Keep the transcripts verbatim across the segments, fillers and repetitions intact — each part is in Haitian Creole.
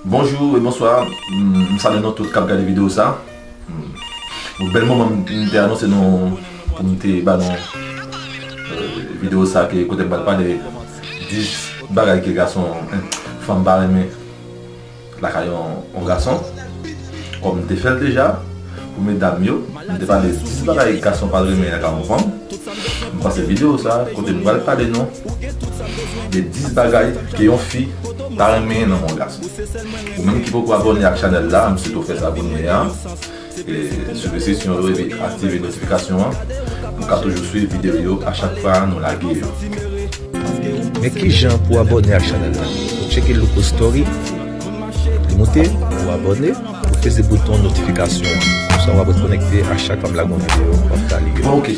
Bonjou e bonswa. M, m salye nou tout k ap gade videyo sa. M, yon bèl moman m, m te anonse nou pou m te ba nou, euh, videyo sa ke kote m pral pale dis bagay ke gason, eh, fanm pa renmen lakay yon, yon gason. Kòm m te fè l deja pou medam yo, m te pale dis bagay gason pa renmen lakay yon fanm. M panse videyo sa, kote m pral pale nou de dis bagay ke yon fi pa renmen nan yon gason. Ou menm ki poko abòne ak chanèl la, m swete w fè sa kounye a. E, swiv enstriksyon yo epi aktive notifikasyon an pou w ka toujou swiv videyo yo a chak fwa nou lage yo. Men kijan pou w abòne ak chanèl la? Ou tcheke Louko Story, li moute, ou abòne, ou peze bouton notifikasyon an. Konsa w ap ret konekte a chak fwa m lage yon videyo, w ap ka li yo. Bon, ok.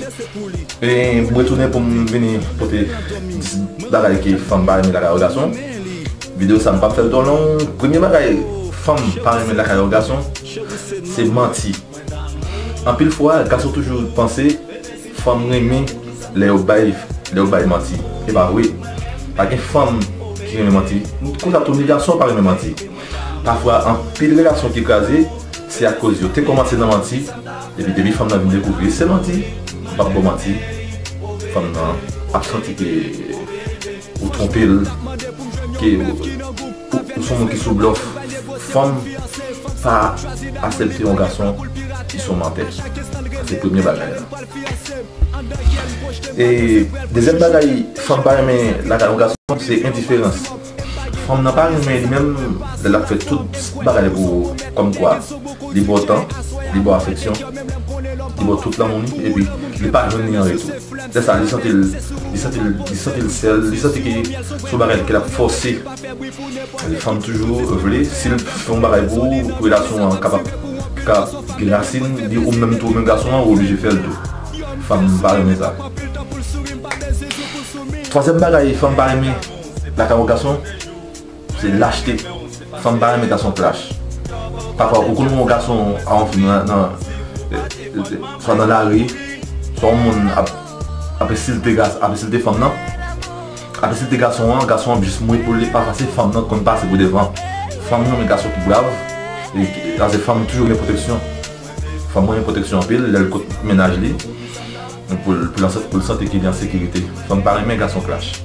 E, m retounen pou m vini pote dis bagay ke fanm pa renmen lakay yon gason. Videyo sa m p ap fè l twò long. Premye bagay fanm pa renmen lakay yon gason, se manti. Anpil fwa, gason toujou panse fanm renmen lè yo bay, lè yo bay manti. E pa vre. Pa gen fanm ki renmen manti. Konsa tou, ni gason pa renmen manti. Pafwa, anpil relasyon ki kraze, se akoz yo te kòmanse nan manti, epi depi fanm nan vin dekouvri se manti, m p ap ba w manti, fanm nan ap santi ke ou twonpe l, ke ou, ou, ou se yon moun ki sou blòf. Fanm pa aksepte yon gason ki se yon mantè. Sa se premye bagay la. E dezyèm bagay fanm pa renmen lakay yon gason, se endiferans. Fanm nan pa renmen li menm lè l ap fè tout bagay pou ou, kòmkwa li ba w tan, li ba w afeksyon, li ba w tout lanmou li, epi li pa jwenn li an retou. Lè sa, li santi l, li santi l, li santi l sèl, li santi ke se yon bagay ke l ap fòse. Fanm toujou vle, si l fè yon bagay pou ou, pou relasyon an kapab, ka gen rasin, li ou menm tou, ou menm gason an, ou oblije fè l tou. Fanm pa renmen sa. Twazyèm bagay fanm pa renmen lakay yon gason, se lachte. Fanm pa renmen gason k lach. Pafwa, ou konn wè yon gason a yon fi nan, nan, swa nan lari, swa yon moun ap, ap ensilte gas-, ap ensilte fanm nan, ap ensilte gason an, gason an ap jis mouri pou li, pafwa se fanm nan ki konn pase pou devan. Fanm renmen gason ki brav, e, e, paske fanm toujou renmen pwoteksyon. Fanm renmen pwoteksyon anpil, lè l kot mennaj li, pou l, pou l an-, pou l santi ke li an sekirite. Fanm pa renmen gason k lach.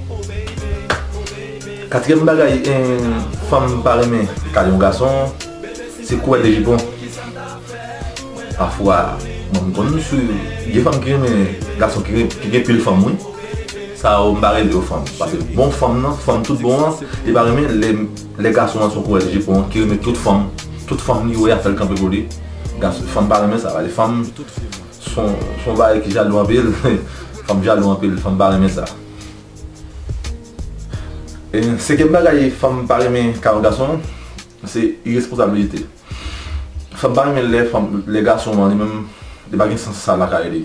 Katriyèm bagay, en, fanm pa renmen kay yon gason, se koulè de jipon. Pafwa, mwen, m konn sou, gen fanm ki renmen gason ki re-, ki gen pil fanm, wi. Sa yo, m pa rele yo fanm. Paske bon fanm nan, fanm tout bon an, li pa renmen lè, lè gason an se yon koulè de jipon ki renmen tout fanm. Tout fanm li wè ap fè l kanpe pou li. Gason, fanm pa renmen sa. Paske fanm se yon, se yon bagay ki jalou anpil. Fanm jalou anpil, fanm pa renmen sa. E senkyèm bagay fanm pa renmen kay yon gason, se iresponsabilite. Fanm pa renmen lè fanm, lè gason an li menm, li pa gen sans sa lakay li.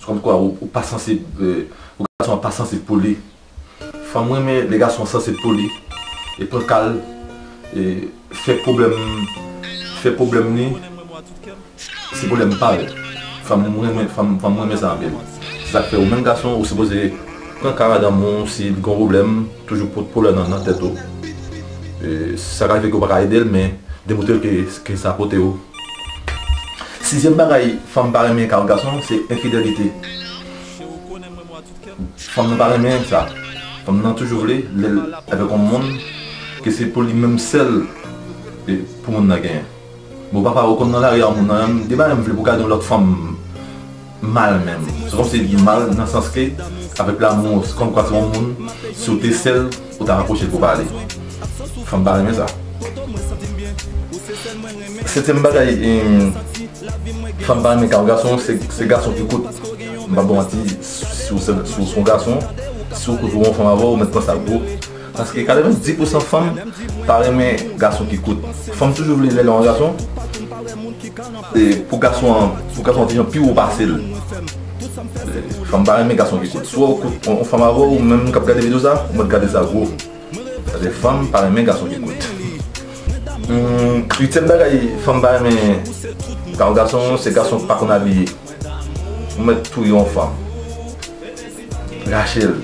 Se kòmkwa ou, ou pa sanse, e, ou gason an pa sanse pou li. Fanm renmen lè gason an sanse pou li, e pran ka l, e fè pwoblèm, fè pwoblèm li, se pwoblèm pa l. Fanm renmen, fanm, fanm renmen sa anpil. Se sa k fè ou menm gason, ou sipoze pran ka madanm ou, si l gen yon pwoblèm, toujou pot pwoblèm nan, nan tèt ou. E, sa ka rive ke ou pa ka ede l, men demontre l ke, ke sa pote ou. Sizyèm bagay fanm pa renmen kay yon gason, se enfidelite. Fanm nan pa renmen sa. Fanm nan toujou vle, lè l avèk yon moun, ke se pou li menm sèl, e, pou moun nan genyen. Bon, pafwa, ou konn nan lari a, yon moun nan, gen bagay m vle pou gade yon lòt fanm mal menm. Se kòmsi mal nan sans ke, avèk lanmou, se kòmkwa se yon moun, si w te sèl, ou ta rapwoche l pou pale. Fanm pa renmen sa. Setyèm bagay, em, fanm pa renmen kay yon gason, se, se gason ki kout. M p ap ba w manti, si w se, si w se yon gason, si w kout ou yon fanm avè w, ou mèt pran sa gwo. Paske katrevenndis pousan fanm pa renmen gason ki kout. Fanm toujou vle lè l yon gason, e pou gason an, pou gason an ti jan pi wo pase l. E, fanm pa renmen gason ki kout. Swa w kout yon, yon fanm avè w, ou menm k ap gade videyo sa, ou mèt gade sa gwo. Paske fanm pa renmen gason ki kout. Hmm, uityèm bagay fanm pa renmen kay yon gason, se gason k pa konn abiye. Ou mèt touye yon fanm. Rache l.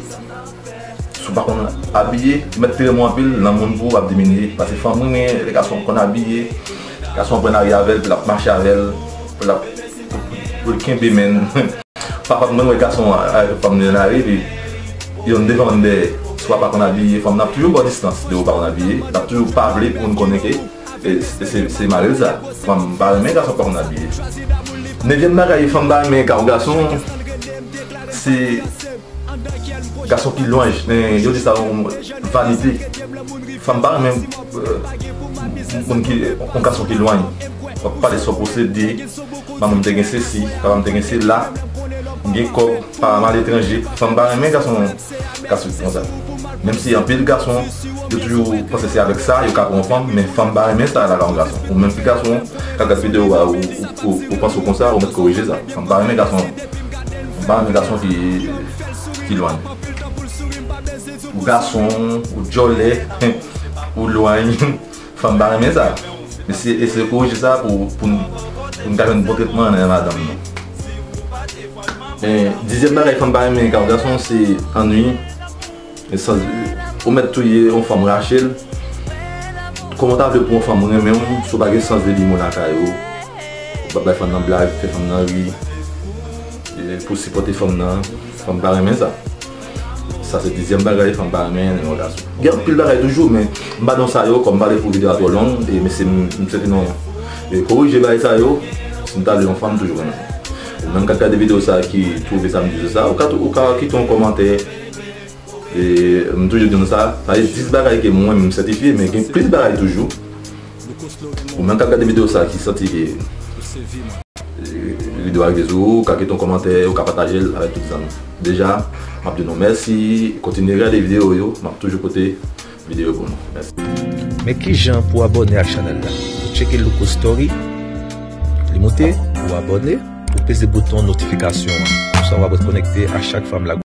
Si w pa konn abiye, ou mèt tere mou anpil, lanmou pou ou ap diminye. Paske fanm renmen lè gason konn abiye, gason pran lari avè l, pou l ap mache avè l, pou l ap, pou l kenbe men l. Pafwa mwen wè gason avèk fanm nan lari, epi yonn devan, yonn dèyè. Si w pa konn abiye, fanm nan ap toujou ba w distans, depi w pa konn abiye, l ap toujou pa vle pou moun konnen ke e, se, se, se malere sa. Fanm pa renmen gason pa konn abiye. Nevyèm bagay fanm pa renmen kay yon gason, se gason ki lwanj. Men, yo di sa yon vanite. Fanm pa renmen, euh, moun ki, yon gason ki lwanj. W ap pale sa w posede, manman m te gen sesi, papa m te gen sela, m gen kòb, papa m aletranje. Fanm pa renmen gason, gason konsa. Menm si anpil gason, yo toujou panse se avèk sa, yo ka pran yon fanm, men fanm pa renmen sa lakay yon gason. Ou menm ki gason, k ap gad videyo a, ou, ou, ou, ou panse w konsa, ou mèt korije sa. Fanm pa renmen gason, fanm pa renmen gason ki, ki lwanj. Ou gason, ou djòlè, ou lwanj, fanm pa renmen sa. Eseye, eseye korije sa pou, pou n, pou n ka jwenn bon tretman nan madanm nou. Men, dizyèm bagay fanm pa renmen kay yon gason, se annwi. E sans, ou mèt touye yon fanm, rache l. Kòman w ta vle pou yon fanm renmen w, si w pa gen sans de limon lakay ou? Ou pa bay fanm nan blag, fè fanm nan ri. E pou sipòte fanm nan, fanm pa renmen sa. Sa se dizyèm bagay fanm pa renmen nan yon gason. Gen anpil bagay toujou, men m pa nan sa yo, kòm m pale pou videyo a twò long, e mesye m, m swete nou, e, korije bagay sa yo, si n ta vle yon fanm toujou renmen. Ou menm k ap gade videyo sa ki twouve sa m di sou sa, ou ka, ou ka kite yon kòmantè. E, m toujou di nou sa, sa se dis bagay ke mwen m sètifye, men gen plis bagay toujou. Ou menm k ap gade videyo sa ki santi ke, e, videyo a rive sou ou, ou ka kite yon kòmantè, ou ka pataje l avèk tout zanmi. Deja, m ap di nou mèsi, kontinye gade videyo yo, m ap toujou pote videyo pou nou. Mèsi. Men kijan pou w abòne ak chanèl la? Ou tcheke Louko Story, li moute, ou abòne, ou peze bouton notifikasyon an. Konsa w ap ret konekte a chak fwa m lage.